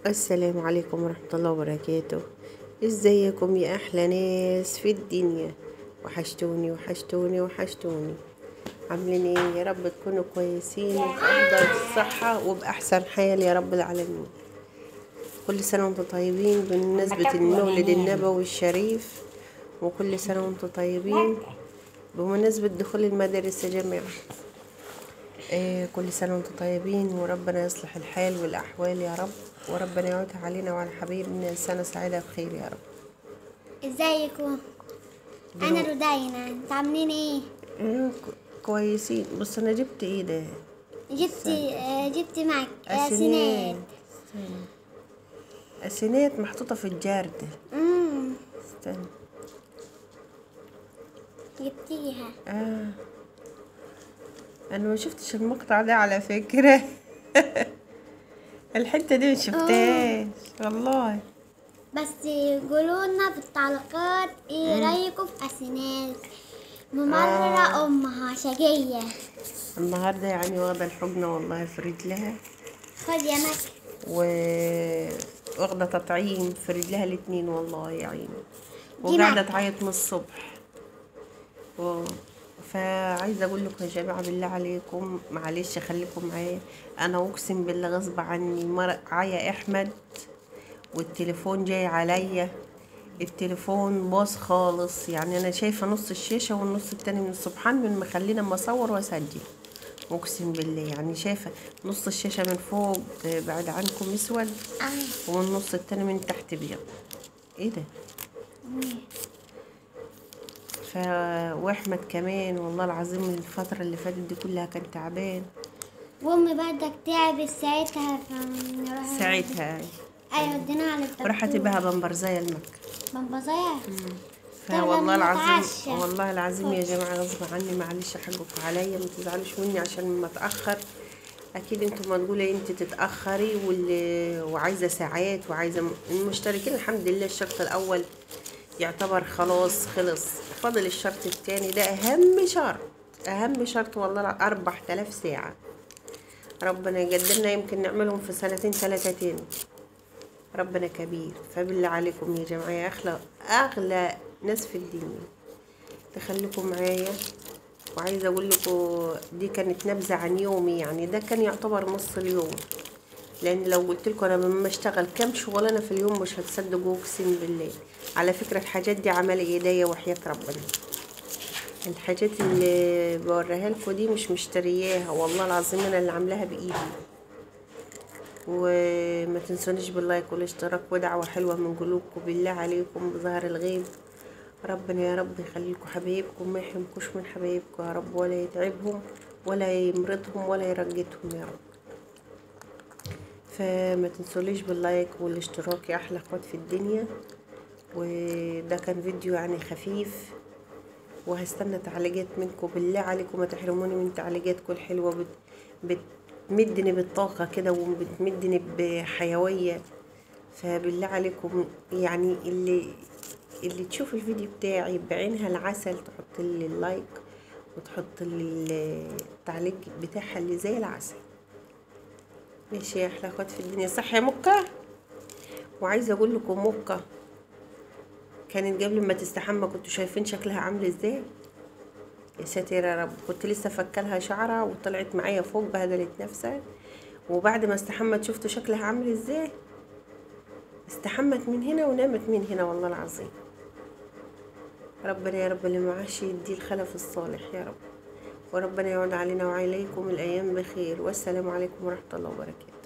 السلام عليكم ورحمة الله وبركاته. ازيكم يا احلى ناس في الدنيا؟ وحشتوني وحشتوني وحشتوني. عاملين ايه؟ يا رب تكونوا كويسين وبأفضل الصحة وبأحسن حال يا رب العالمين. كل سنة وانتم طيبين بمناسبة المولد النبوي الشريف، وكل سنة وانتم طيبين بمناسبة دخول المدارس يا جماعة. كل سنة وانتم طيبين، وربنا يصلح الحال والأحوال يا رب، وربنا يعودها علينا وعلى حبايبنا سنة سعيدة بخير يا رب. ازيكم؟ أنا رودينا، انتوا عاملين ايه؟ كويسين. بص أنا جبت ايه ده؟ جبت معك أسنات. أسنات محطوطة في الجردل. استنى، جبتيها؟ انا ما شفتش المقطع ده على فكرة. الحتة دي ما شفتهاش والله. بس قولوا لنا في التعليقات ايه رايكم في اسنان ممرة امها شقية النهارده؟ يعني واخدة الحجنة والله في رجلها. خد يا مك. واخدة تطعيم في رجلها الاتنين والله يا عيني، وقاعدة تعيط من الصبح. فعايزه اقول لكم يا جماعة بالله عليكم، معلش خليكم معايا، انا اقسم بالله غصب عني معايا احمد والتليفون جاي عليا، التليفون باظ خالص. يعني انا شايفه نص الشاشة والنص التاني من سبحان من مخلينا اما اصور واسجل، اقسم بالله. يعني شايفه نص الشاشة من فوق بعد عنكم اسود، والنص التاني من تحت ابيض. ايه ده؟ واحمد كمان والله العظيم الفترة اللي فاتت دي كلها كان تعبان، وامي بعدك تعبت ساعتها، ساعتها ايوه وديناها على الدكتور، راحت بها بمبرزايه المكة. بمبرزايه؟ فوالله العظيم، والله العظيم يا جماعة غصب عني، معلش حقكم عليا، ما تزعلوش مني عشان ما اتاخر. اكيد انتم ما تقولي انت تتاخري وعايزه ساعات وعايزه المشتركين. الحمد لله الشرط الاول يعتبر خلاص خلص، فاضل الشرط التاني ده اهم شرط، اهم شرط والله، 4000 ساعة. ربنا يقدرنا، يمكن نعملهم في سنتين ثلاثة تاني، ربنا كبير. فبالله عليكم يا جماعة، يا اغلى اغلى ناس في الدنيا، تخليكم معايا. وعايزة اقول لكم دي كانت نبذة عن يومي، يعني ده كان يعتبر نص اليوم، لان لو قلت لكم انا لما اشتغل كام شغلانة في اليوم مش هتصدقوا اقسم بالله. على فكرة الحاجات دي عمل ايديا وحياه ربنا، الحاجات اللي بوريها لكم دي مش مشترياها والله العظيم، انا اللي عاملاها بايدي. وما تنسونيش باللايك والاشتراك، ودعوة حلوة من قلوبكم بالله عليكم بظهر الغيب. ربنا يا رب يخليكم حبايبكم، ما يحرمكوش من حبايبكم يا رب، ولا يتعبهم ولا يمرضهم ولا يرجتهم يا رب. فما تنسوليش باللايك والاشتراك يا احلى اخوات في الدنيا. وده كان فيديو يعني خفيف، وهستنى تعليقات منكم بالله عليكم، ما تحرموني من تعليقاتكم الحلوة، بتمدني بالطاقة كده وبتمدني بحيويه. فبالله عليكم يعني اللي تشوف الفيديو بتاعي بعينها العسل تحط لي ال like وتحط لي التعليق بتاعها اللي زي العسل. ماشي يا احلى اخوات في الدنيا، صح يا مكة؟ وعايزه اقول لكم مكة كانت قبل ما تستحمى كنتوا شايفين شكلها عامل ازاي؟ يا ساتر يا رب، كنت لسه فكلها شعرها وطلعت معايا فوق بهدلت نفسها، وبعد ما استحمت شفتوا شكلها عامل ازاي؟ استحمت من هنا ونامت من هنا والله العظيم. ربنا يا رب اللي معاش يديه الخلف الصالح يا رب، وربنا يعود علينا وعليكم الايام بخير. والسلام عليكم ورحمة الله وبركاته.